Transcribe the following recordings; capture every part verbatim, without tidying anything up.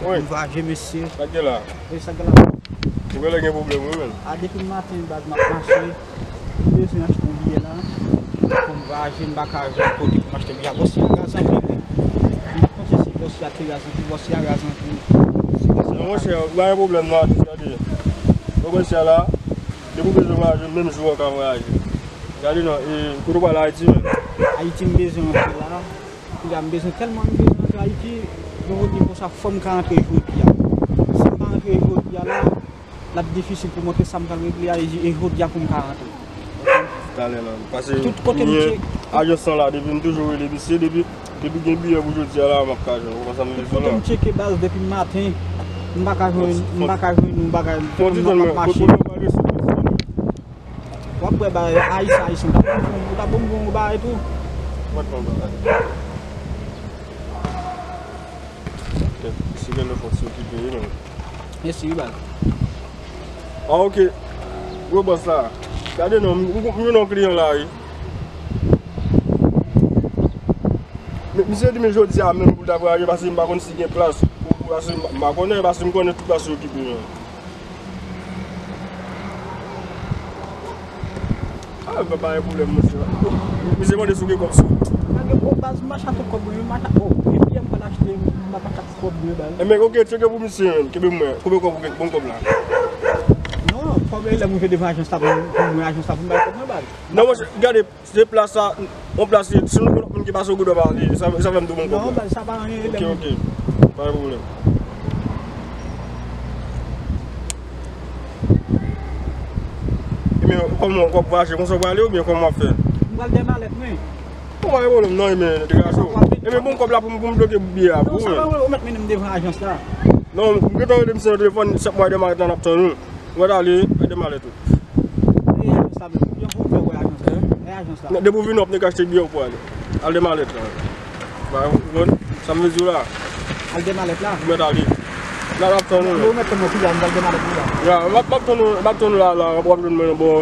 Wi. M vwaje, mesye. Sa k gen la? E sa k gen la? Ou genlè gen pwoblèm, wi, menn. A, depi maten, baz, m ap mache. M bezwen achte yon biyè la. Pou m vwaje, m pa ka jwenn kote pou m achte biyè. Bòs la raz anpil, wi. M pa konn si se bòs la te raz anpil, bòs la raz anpil. Non, monchè, ou pa gen pwoblèm, non, atis, gade. Ou wè bòs la la, depi ou bezwen vwaje, menm jou an ka vwaje. Gade non, e, kote w pral Ayiti menm? Ayiti m bezwen antre la. Kounye a m bezwen, tèlman m bezwen antre Ayiti, yo di konsa fò m ka antre jodi a. Si m pa antre jodi a la, l ap difisil pou m antre sa m pral regle a, e, e jodi a pou m ka antre. Talè la. Paske tout kote m tcheke. Ajans lan la, depi m toujou rele misye, depi, depi gen biyè pou jodi a la, m ap ka jwenn. Ou konprann sa m vle di w la? Tout kote m tcheke baz depi maten, m pa ka jwenn, m pa ka jwenn yon bagay, m ap mache. W ap wè bagay, Ayisyen, Ayisyen, ou ta bon, ou ta bon, bon bagay tou. Mwen t fè yon bagay. Si gen lè fò ti okipe wi, non. Mèsi wi, baz. Ah, ok. Gwo bòs la. Gade non, m, m, m jwenn yon kliyan la, wi. Men, misye di men jodi a menm pou l ta vwaje, paske m pa konn si gen plas. Paske m, m pa konnen, paske m konnen tout plas yo okipe, non. Ah, pa, pa gen pwoblèm, mesye. Misye mande si w gen kòb sou ou. Pa gen, o, baz, m pa chato kòb mwen, m pa cha-, o, e biyè m pral achte, m pa, pa chato kòb mwen, baz. Enben, ok, tcheke pou misye, menm. Kenbe mwen. Konbyen kòb ou gen? Bon kòb la. Non, kòb la, lè m rive devan ajans la, pou, pou mwen, ajans la, pou m bay kòb mwen, baz. Non, monchè, gade, se plas sa, yon plas, si nou konn moun ki pase, ou gen dwa pale, sa, sa fè m tou bon kòb la. Non, baz, sa pa anyen, ok, ok. Pa gen pwoblèm. Ebyen, kòman, w ap vwaje konsa w prale oubyen kòman w ap fè? M pral dèyè malèt mwen. Bon, pa gen pwoblèm non, ebyen, degaje w. Ebyen, bon kòb la pou m, pou m bloke biyè a pou ou, menm. Non, sa pa vre, ou mèt mennen m devan ajans la. Non, m gentan rele misye nan telefòn, sèt mwa dèyè malèt la, n ap tann ou. Ou mèt ale, dèyè malèt ou. E ajans la menm, jan pou m fè wè ajans la? E ajans la. Non, depi w vini, w ap nek achte biyè ou pou ale. Al dèyè malèt la. Ba, ou konprann sa m vle di w la? Al dèyè malèt la? Ou mèt ale. La, l ap tann ou. Ou mèt tann mwen, kounya, m pral dèyè malèt mwen la. Ya, m ap, m ap tann ou, m ap tann ou la, la, w ap jwenn mwen nan bò,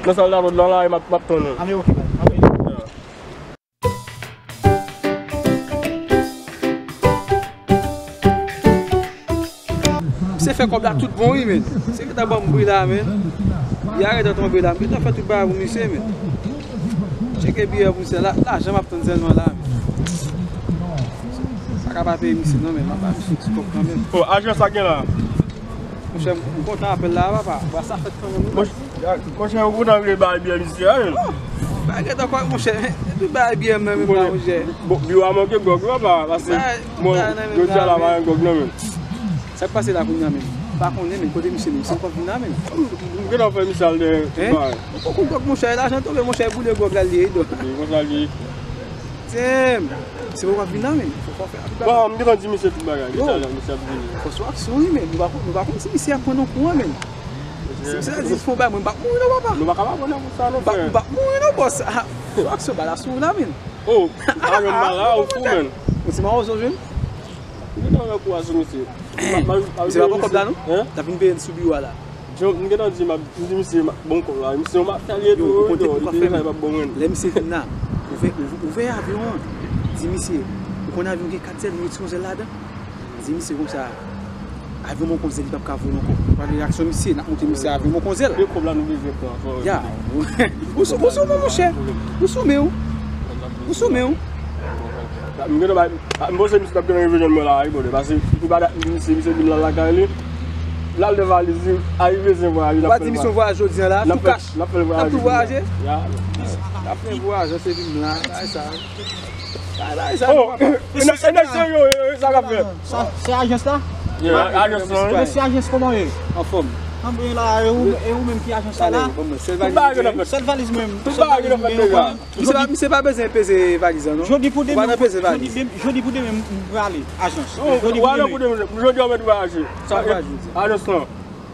nan sal lavòt la, la, e m ap, m ap tann ou. A, men ok, baz. Ok. Ya. Misye fè kòb la tout bon, wi, men. Misye gentan ban m bri la, men. Li arete tonbe la. M gentan fè tout bagay pou misye, men. Tcheke biyè pou misye. La, lajan m ap tann sèlman la, men. Pa ka pa peye misye, non, men. M ap ba misye yon ti kòb kanmenm. O, ajans sa gen la. Monchè, m, m kontan apèl la, papa. Bra sa fèt kanmenm, wi. Monchè, monchè, ou kontan vin bay biyè misye a, wi. O, bagay gentan kòk, monchè. Tout bagay biyè m nan menm la, monchè. Bon, biwo a manke gòg, wi, papa. Paske mwen, jodi a la, pa gen gòg nan menm. Sa k pase la kounye a menm? M pa konnen menm kote misye menm, misye poko vin la menm. M gentan fè misye al dèyè tout bagay. Ou poko gòg, monchè, lajan tonbe, monchè, boule gòg la, li ye, donk. Konsa li ye. Tim, misye poko vin la menm. Fò, fò fè tout bagay. Bon, m gentan di misye tout bagay, misye ap vini. Fò sou aksyon, wi, menm. Nou pa konn, nou pa konn si misye ap pran nan kou an menm. Si misye di fon bay mwen, m p ap mouri non, papa. Nou pa ka pa pran nan kou sa non, frè. M p ap mouri non, bòs. Sou aksyon, bal la sou ou la menm. O, ou pa menm bal la, ou fou, menm. Ou ti mawozo, jwenn? M gentan wè kou a sou misye. Misye pa pran kòb la, non? Hein? L ap vin peye n sou biwo a la. Jan, m gentan di, m ap, m di misye, m ap bon kòb la. Misye, m ap fè l ye tou, wi, tou, li di sa, li p ap bon mwen. Lè misye vin la, ouvè, ouvè, ouvè avyon an. Di misye, ou konn avyon gen kat zèl, nou retire yon zèl ladan. Di misye konsa, avyon bon kon zèl, li p ap ka vole ankò. Pral reyaksyon misye, n ap montre misye avyon bon kon zèl. De kòb la nou bezwen pran, fò. Ya. Ou sou, ou sou men, monchè. Ou sou men, ou. Ou sou men, ou. M gentan bay, m panse misye t ap gentan rive jwenn mwen la, wi, brother. Paske pou pa dat misye, misye di m l al lakay li. L al de valiz li, arive se vwayaje. Ou pa di misye vwayaje jodi a la, tou kach. N ap fè l vwayaje. N ap tou vwayaje. Ya. N ap fè vwayaje, se vin la, bagay sa. Bagay sa, papa. E nèg serye, sa k ap fèt. Sa, se ajans la? Yeah, ajans la, wi. Mesye ajans, kòman w ye? Anfòm. Anben la, e ou, e ou menm ki ajans la la? Tout bagay gentan fèt. Sèl valiz mwen. Tout bagay gentan fèt deja. Misye pa, misye pa bezwen peze valiz la, non. Jodi pou demen, jodi pou demen, m prale ajans. Jodi pou demen. Jodi a w mèt vwayaje. Sa, ajans lan.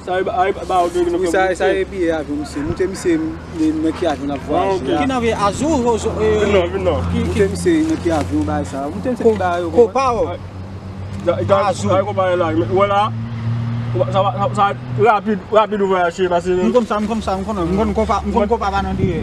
Sa e ba, e ba, ou te vin fè. Wi, sa, sa e biyè avyon, misye. Moute misye nan ki avyon l ap vwayaje a. Ki nan vye Azou, Rozo, e, vin non, vin non. Moute misye nan ki avyon, bagay sa. Moute misye ki bagay yo, Kopa, o. Azou. Sa e konpayi la. Wè la. Sa, sa, sa rapid, rapid ou vwayaje, paske. M konn sa, m konn sa, m konn, m konn Kopa, m konn Kopa pa nan dèyè.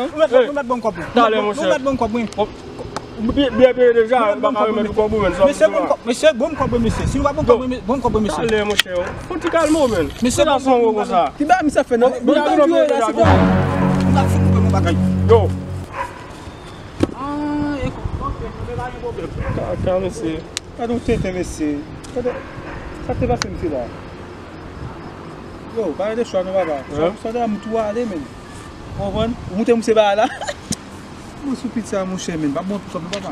man. Ou mèt, ou mèt ban m kòb mwen. Talè, monchè. Ou mèt ban m kòb mwen. Byen, byen peye deja, m pa ka remèt ou kòb ou menm. Mesye, ban m kòb, mesye, ban m kòb mwen, mesye. Si ou pa ban m kòb mwen, ban m kòb mwen, mesye. Talè, monchè. Fò ti kalme w, menm. Mesye, ban m kòb mwen, konsa. Ki bagay misye ap fè, non? Ban m kòb mwen, la, se kwa? M ap fout koupe mon bagay. Yo. Ah, e kòb, ok, men pa gen pwoblèm. Kaka, mesye. Gade yon tenten, mesye. Gade, sa k te pase, mesye, la? Yo, pa gen de chwa, non, papa. Sa, sa, m tou ale, menm. Ou konprann? Ou moute, moute, ba la. Mwen sou pit sa, monchè, menm. Pa bon, tout kòb, non, papa.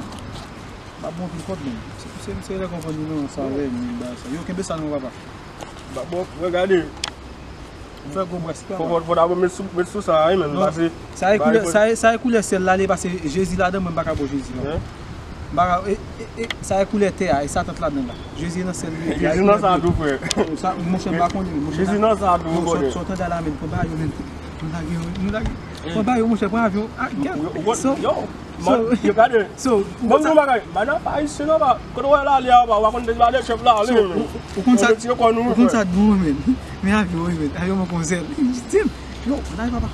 Pa bon, tout kòb, menm. Se, se, se lè konprann, non, sa, lè, menm, ba sa. Yo, kenbe sa, non, papa. Ba bon, regade. Fè gwo bras, papa. Fò, fò, fò dabò met sou, met sou sa, wi, menm, pase. Sa e koulè, sa e, sa e koulè syèl la, li pase Jezi ladan, mwen, m pa ka bò Jezi, non. M pa ka, e, e, e, sa e koulè tè a, e sa tant ladan la. Jezi nan syèl li. Jezi nan sa tou, frè. Sa, monchè, m pa konnen, monchè. Jezi nan sa tou, ou konnen. Sòt, sòt anndan la, menm, pran bagay yo, menm. Nou lage yo, nou lage. Pran bagay yo, monchè, pran avyon. Ah, gad. Yo, yo, yo, so, yo gade. So, ou konn sa? Bon, bagay, madan pa isi, non, pa. Kote w wè l ale a, pa, w pa konn de bagay chèf la ale. So, ou, ou konn sa, ou konn sa dou, men. Men avyon, wi, men. Avyon mwen konn sèl. Di m, yo, la, papa.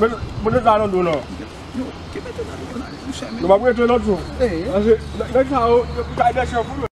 Men, men, la, non, non. Yo, ki mete nan dou, la, monchè, men. Nou pa prete lòt jou. Eh. Paske, nèg, nèg sa yo, yo, yo, yo,